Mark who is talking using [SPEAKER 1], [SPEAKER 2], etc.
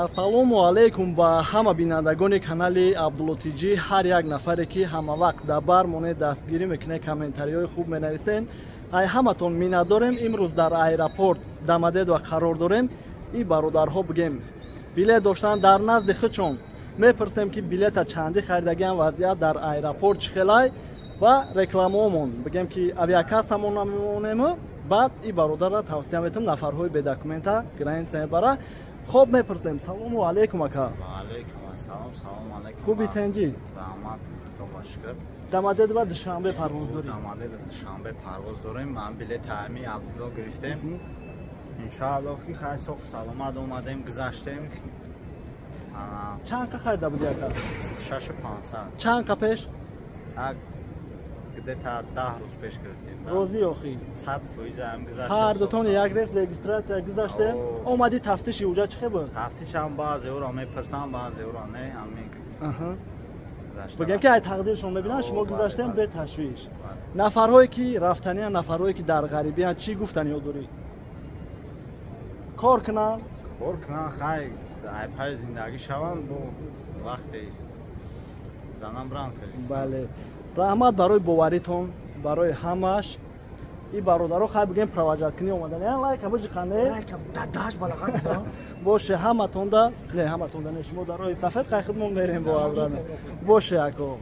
[SPEAKER 1] Ассалому алайкум ба ҳама бинандагони канали Абдулло Тҷ, ҳар як нафаре, ки ҳамавақт дар бар монед, дастгирӣ мекунед, комментариҳои хуб менависен. Ай ҳаматон миннатдорем. Имрӯз дар аэропорт Домодедово қарор дорем. И бародарҳо, бигем, билет доштан дар назди худшон. Мепурсем, ки билета чандӣ харидагиам, вазъият дар аэропорт чӣ хелай ва рекламаомон, бигем, ки авиакассамон намемонему. Баъд и бародарра тавсия метам, нафарҳои бедокумента граница мебара. Хоб, мепурсем. Салому алайкум, ака.
[SPEAKER 2] Ваалайкум ассалом, салому алайкум.
[SPEAKER 1] Хуби, тенҷӣ?
[SPEAKER 2] Раҳмат, Худо ба шукр.
[SPEAKER 1] Домодедово, Душанбе парвоз дорӣ?
[SPEAKER 2] Домодедово, Душанбе парвоз дорем. Ман билет ҳами Абдулло гирифтем. Иншоаллоҳ, ки хайр, соҳ саломат омадем, гузаштем.
[SPEAKER 1] Чанд қа харида буди, ака?
[SPEAKER 2] 6500.
[SPEAKER 1] Чанд қа пеш?
[SPEAKER 2] Где-то 10 рӯз пеш гирифтем.
[SPEAKER 1] Розӣ охӣ?
[SPEAKER 2] 100% ҳам гузаштем.
[SPEAKER 1] Ҳар дутон як рейс регистрация гузаштем, омадӣ. Тафтиши уҷа чӣ хел буд?
[SPEAKER 2] Тафтишам баъзеҳоро мепурсам, баъзеҳоро не, ҳамин.
[SPEAKER 1] Бигем, ки ай тақдиршон мебинанд, шумо гузаштем беташвиш. Нафарҳое, ки рафтаниян, нафарҳое, ки дар ғарибиянд, чӣ гуфтаниё дорӣ? Кор кунанд?
[SPEAKER 2] Кор кунанд, хай, ай пай зиндагӣ шаванд, бо вақте занам бранд.
[SPEAKER 1] Бале, раҳмат барои боваритон, барои ҳамаш. И бародаро, хай, бигем, провожать кунӣ омадан. Лайка биҷиқане боше ҳаматонда. Не, ҳаматонда не, шумо дар роҳи сафед, хай, худмон мерем бо абрана боше, ако.